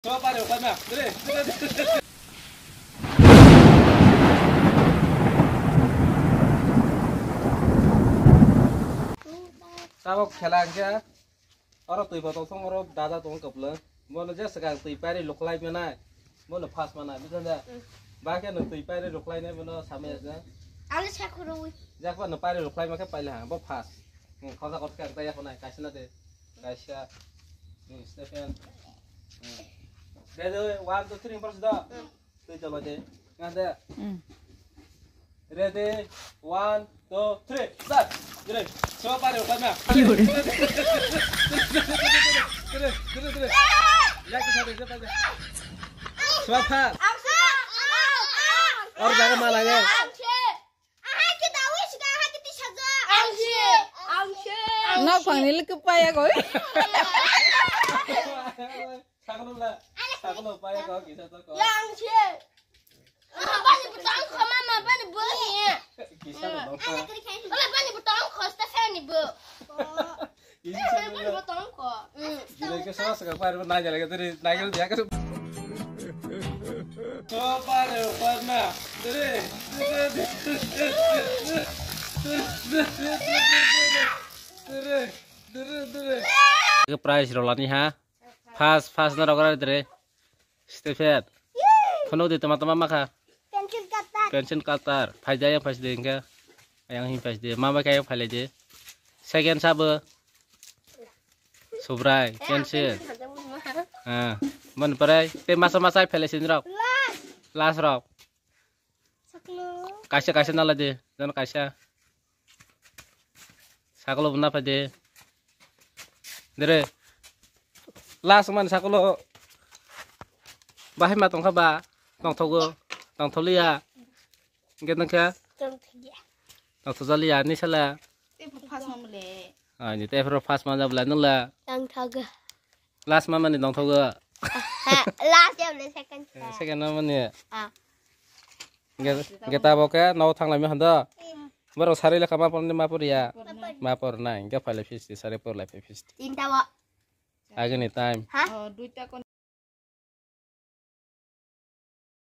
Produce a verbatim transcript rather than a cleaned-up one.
Tabok khela hwnkhe oro twi botol thung, oro daja tong kwplwng. Bono je swkang twi pairi lukhlai manai, bono first manai, bujha da? Ba khe no twi pairi lukhlai nai bono samai ya. Ang sakhurui. Jakba no pairi lukhlai ma khe paila ha, bo first. Hmm, khorsa khorsa khe ang taiya khonai, kaisa na de. Kaisa. Hmm, Stephen. Hmm. Ready, one, two, three, first da. Twi chalo de. Nga de. Hmm. Ready, one, two, three, start. Ready. Chalo pare, pare na. Ready, ready, ready. Yak sa de, sa de. Chalo pa. Or jaga mala ya. Ang se. Aha ke dawi sika, aha ke tisajak. Ang se. Ang se. Nok phangni lwkhe paya goi. Sakno la. Sakno paya ko kisa to ko. Yang se. Bani butang ko mama, bani bo ni. Kisa no ko. Ola bani butang ko sta fani bo. Kisa no. Bani butang ko. Jile ke sa sa ka par na jale ke teri na ke dia ke. To pare par na. Teri. Teri. Teri. Teri. Teri. Prize rolani ha. First, first no rogor dre. Stephen. Phunuk di tama tama makha. Pencil cutter. Pencil cutter. Phaidi ayang phaidi hingkhe. Ayang hin phaidi. Mama khe ayang phailai di. Second sabo. Subrai. Pencil. Ah. Mon pore. Te masa masa phailai sin rok. Last. Last rok. Saklo. Kaisa kaisa nala de, jon kaisa. Saklo buna pha de. Dere. Last man saklo. Bahai ma tongkha ba. Tongthogo. Tongtholiya. Hingke tongkha. Tongtholiya. Tongthojaliya ni sala. Te first man le. Ah, ni te first man jabla nula. Tongthogo. Last man mani tongthogo. Last ya le second. Eh, second man mani. Ah. Ge-, geta bo khe nogo thang lai mi hwn do. Hmm. Borok sari lekha ma porni ma poriya. Ma pornai, hingke phailai phisti, sari porlai phisti. Tinta bo. Agini time. Ha? Oh, duita kon-